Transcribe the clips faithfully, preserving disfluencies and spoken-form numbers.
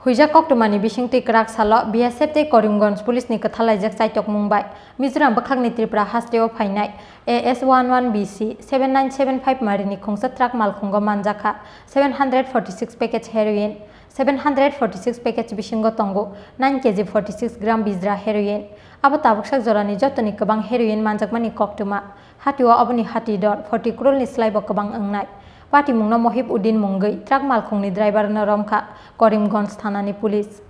Huijak koktwmani bisingtwi kwrak salo B S F tei Karimganj Police ni kwthalaijak chaitokmung bai Mizoram bwkhakni Tripura hasteo phainai A S one one B C seven nine seven five marini khungsa truck malkhungo manjakha seven hundred forty six package heroin, seven hundred forty six package bisingo tongo nine K G forty six gram bijra heroin. Abo tabuksak jorani jotoni kwbang heroin manjakmani koktwma. Hatio aboni hati dor forty crore ni slaibo kwbang wngnai. Patimungno Mohib Uddin mungwi truck malkhungni driver no romkha Karimganj thanani police.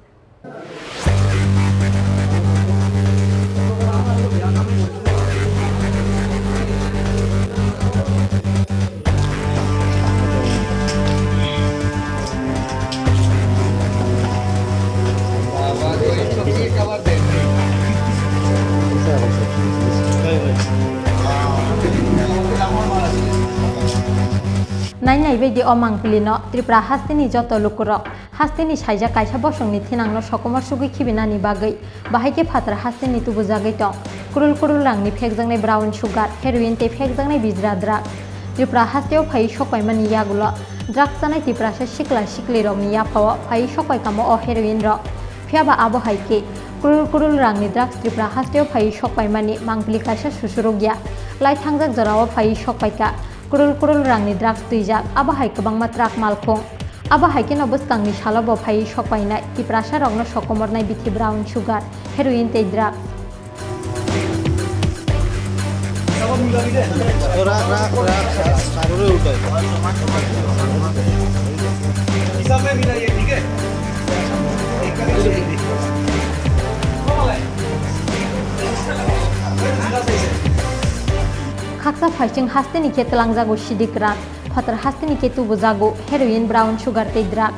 Nainai baidi o mangpili no Tripura hasteni joto lukurok hasteni saijak kaisa bosongni thinangno sokomor sugwi khibinani bagwi bahai khe phatar hasteni tubujagwi tong. Kurul kurul rangni phekjaknai brown sugar, heroin tei phekjaknai bijra drug. Tripura hasteo phaiwi sokpaimani yagulo drug chanai Tiprasa sikla siklirokni yaphao phaiwi sokpaikamo o heroin rok. Phiyaba abo hai khe kurul kurul rangni drugs Tripura hasteo phaiwi sokpaimani mangpili kaisa susurukya. Lai thangjak jorao phaiwi sokpaikha. Kurul kurul rangni drugs twijak, abo hai kwbangma truck malkhung. Abo hai kheno bwskangni salo bo phaiwi sokpainai Tiprasa rokno sokomornai bithi brown sugar, heroin tei drugs. Khaksa phaiching hasteni khe twlangjago sidik ran, phatar hasteni khe tubujago heroin, brown sugar tei drug.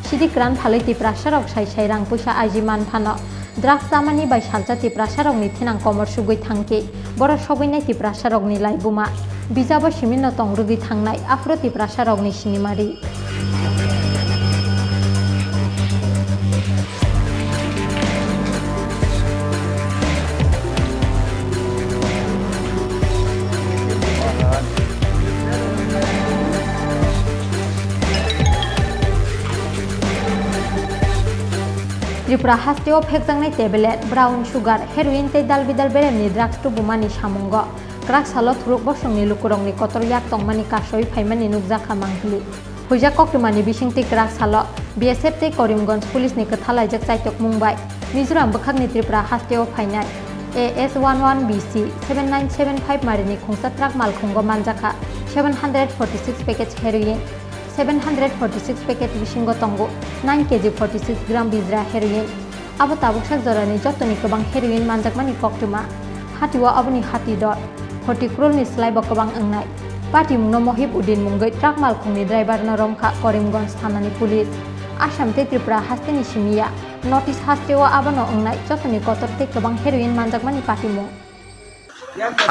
Sidik ran phalwi Tiprasarok sai sai rang puisa aji man phano, drug chamani bai salsa Tiprasarokni thinang komor sugwi thangkhe, borok sogwinai Tiprasarokni laibuma. Bijabo siminno tong rwgwi thangnai aphuru Tiprasarokni sinimari. Tripura hasteo phekjaknai tablet, brown sugar, heroin tei dalbidal beremni drugs tubumani samungo kwrak salo thuruk bosongni lukurokni kotor yak tongmani kasoi phaimani nukjakha mangpili. Huijak koktwmani bisingtwi kwrak salo B S F tei Karimganj Police ni kwthalaijak chaitokmung bai Mizoram bwkhakni Tripura hasteo phainai A S one one B C seven nine seven five marini khungsa truck malkhungo manjakha seven hundred forty six package heroin, seven hundred forty six package bisingo tongo nine K G forty six gram bijra heroin. Abo tabuksak jorani jotoni kwbang heroin manjakmani koktwma. Hatio aboni hati dor forty crore ni slai bo kwbang wngnai. Patimungno Mohib Uddin mungwi truck malkhungni driver no romkha Karimganj thanani police. Assam tei Tripura hasteni simiya North East hasteo abono wngnai jotoni kotor tei kwbang heroin manjakmani patimung.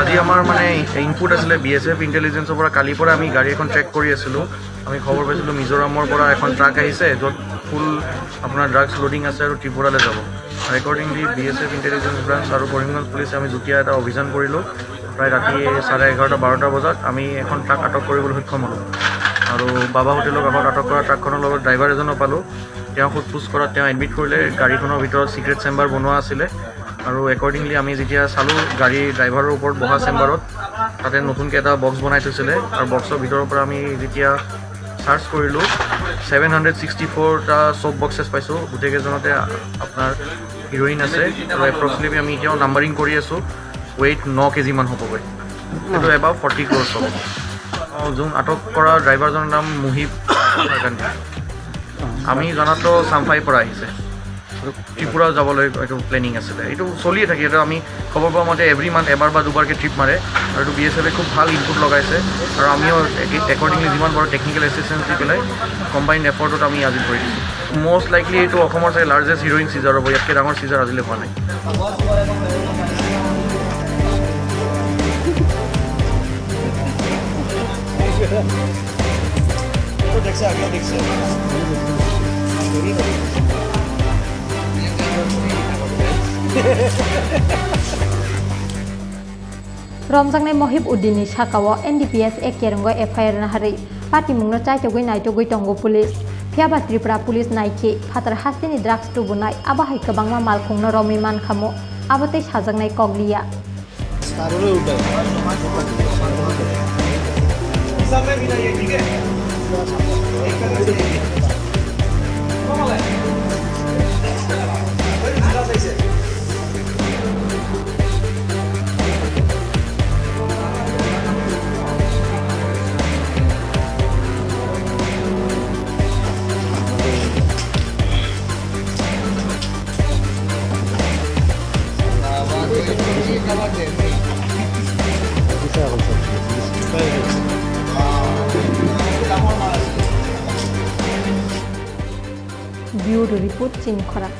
আজি আমাৰ মানে ইনপুট আছিলে B S F ইণ্টেলিজেন্সৰ পৰা। কালিৰ পৰা আমি গাড়ী এখন ট্ৰেক কৰি আছিলোঁ। আমি খবৰ পাইছিলোঁ মিজোৰামৰ পৰা এখন ট্ৰাক আহিছে, য'ত ফুল আপোনাৰ ড্ৰাগছ লোডিং আছে আৰু ত্ৰিপুৰালৈ যাব। আৰু accordingly B S F intelligence branch আৰু কৰিমগঞ্জ পুলিচে আমি যুটীয়া এটা অভিযান কৰিলোঁ। প্ৰায় ৰাতি চাৰে এঘাৰটা বাৰটা বজাত আমি এখন ট্ৰাক আটক কৰিবলৈ সক্ষম হ'লোঁ। আৰু বাবা হোটেলৰ কাষত আটক কৰা ট্ৰাকখনৰ লগত ড্ৰাইভাৰ এজনো পালোঁ। তেওঁ সোধ পোছ কৰাত তেওঁ এডমিট কৰিলে। গাড়ীখনৰ ভিতৰত চিক্ৰেট চেম্বাৰ বনোৱা আছিলে। আৰু একৰ্ডিংলি আমি যেতিয়া চালোঁ গাড়ী ড্ৰাইভাৰৰ ওপৰত বহা চেম্বাৰত, তাতে নতুনকৈ এটা বক্স বনাই থৈছিলে। আৰু বক্সৰ ভিতৰৰ পৰা আমি যেতিয়া চাৰ্চ কৰিলোঁ, ছেভেন হাণ্ড্ৰেড ছিক্সটি ফ'ৰটা চব বক্সেছ পাইছোঁ। গোটেইকেইজনতে আপোনাৰ হিৰইন আছে। আৰু এপ্ৰক্সিমেটলি আমি এতিয়াও নাম্বাৰিং কৰি আছোঁ, ৱেইট ন কেজিমান হ'বগৈ। এইটো এবাউট ফৰ্টি ক্ৰ'ৰ্ছ হ'ব। অ, যোন আটক কৰা ড্ৰাইভাৰজনৰ নাম মুহিব খাৰকানি। আমি জনাততো চাম্ফাইৰ পৰা আহিছে, ত্ৰিপুৰা যাবলৈ এইটো প্লেনিং আছিলে। এইটো চলিয়ে থাকে, এইটো আমি খবৰ পোৱা মতে এভৰি মান্থ এবাৰ বা দুবাৰকৈ ট্ৰিপ মাৰে। আৰু এইটো বি এছ এফে খুব ভাল ইনপুট লগাইছে। আৰু আমিও একৰ্ডিংলি যিমান পাৰোঁ টেকনিকেল এছিষ্টেঞ্চ দি পেলাই কম্বাইণ্ড এফৰ্টত আমি আজি কৰি দিছোঁ। মষ্ট লাইকলি এইটো অসমৰ চাগে লাৰ্জেষ্ট হিৰইন চিজাৰ হ'ব, ইয়াতকৈ ডাঙৰ চিজাৰ আজিলৈ হোৱা নাই। Romjaknai Mohib Uddinni sakao N D P S A Kerungo F I R naharwi patimungno chaitogwi naitogwi tongo police. Phiya ba Tripura Police naikhe phatar hasteni drugs tubunai, abo hai kwbangma malkhungno romwi mankha mo, abo tei sajaknai kok liya. Bureau Report, Chini Khorang.